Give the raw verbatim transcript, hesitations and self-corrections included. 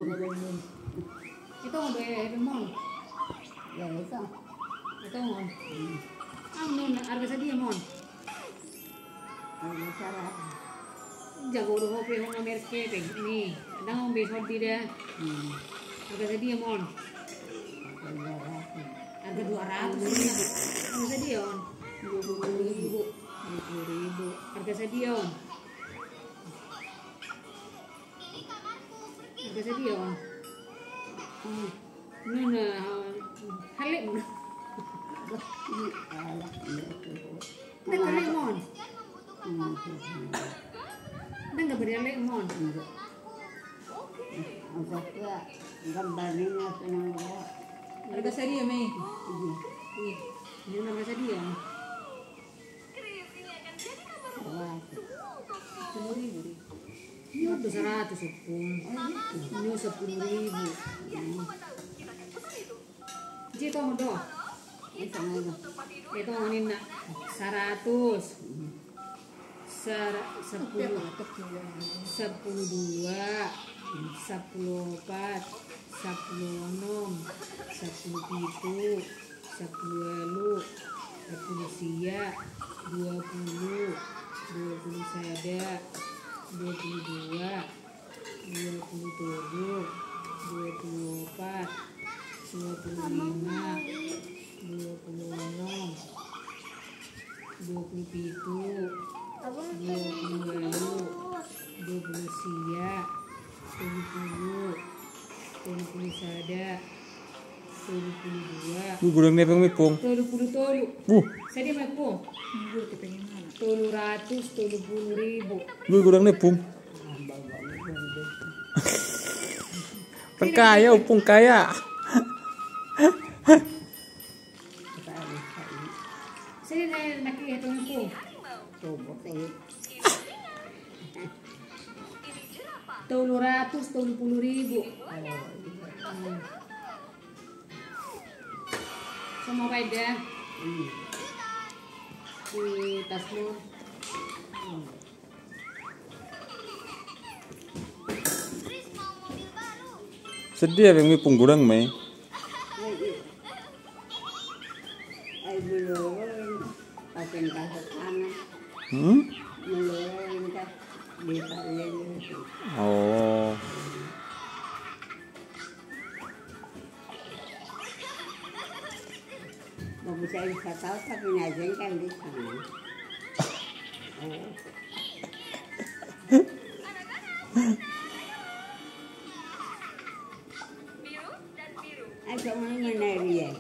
Ito do ya, Mon. Ya, ito. Ito, Mon. Am, non, harga sadia, Mon? Jago do ho pe ho mamerek hepeng ni. Ndang on be sodi da. Harga sadia, Mon? Harga dua ratus. Harga sadia on? Dua puluh ribu. Dua puluh ribu. Harga sadia on? Harga sadia on? Nuna, halek. Ndang halek, Mon. Ndang gabar halek, Mon. Harga sadia, Mei? Nuna harga sadia on? Sepuluh ribu. Ini udah seratus, Ompung. Ini sepuluh ribu. Ji, tong do. Itu ninna seratus. Sera-, sepuluh, sepuluh dua, sepuluh opat, sepuluh onom, sepuluh pitu, sepuluh ualu, sepuluh sia, dua puluh, dua puluh sada, dua puluh dua, dua puluh tolu, dua puluh opat, dua puluh lima, dua puluh onom, dua puluh pitu, dua puluh ualu, dua puluh sia, tolu puluh, tolu puluh sada, tolu puluh dua. Wih, godang ni hepeng, Ompung. Tolu puluh tolu. Sadia ma, Ompung? Tolu ratus tolu puluh ribu. Wih, godang ni hepeng. Pengkaya, Ompung, kaya. Sadia na, na hepeng, Ompung? Tolu ratus tolu puluh ribu. Sama baik dah. Di tasmu. Sadia be, Ompung, godang ma i? Hmm? Oh. Bagus, saya bisa tahu, tapi ngajen kan di sana. Oh. Ayo, mana, mana dia?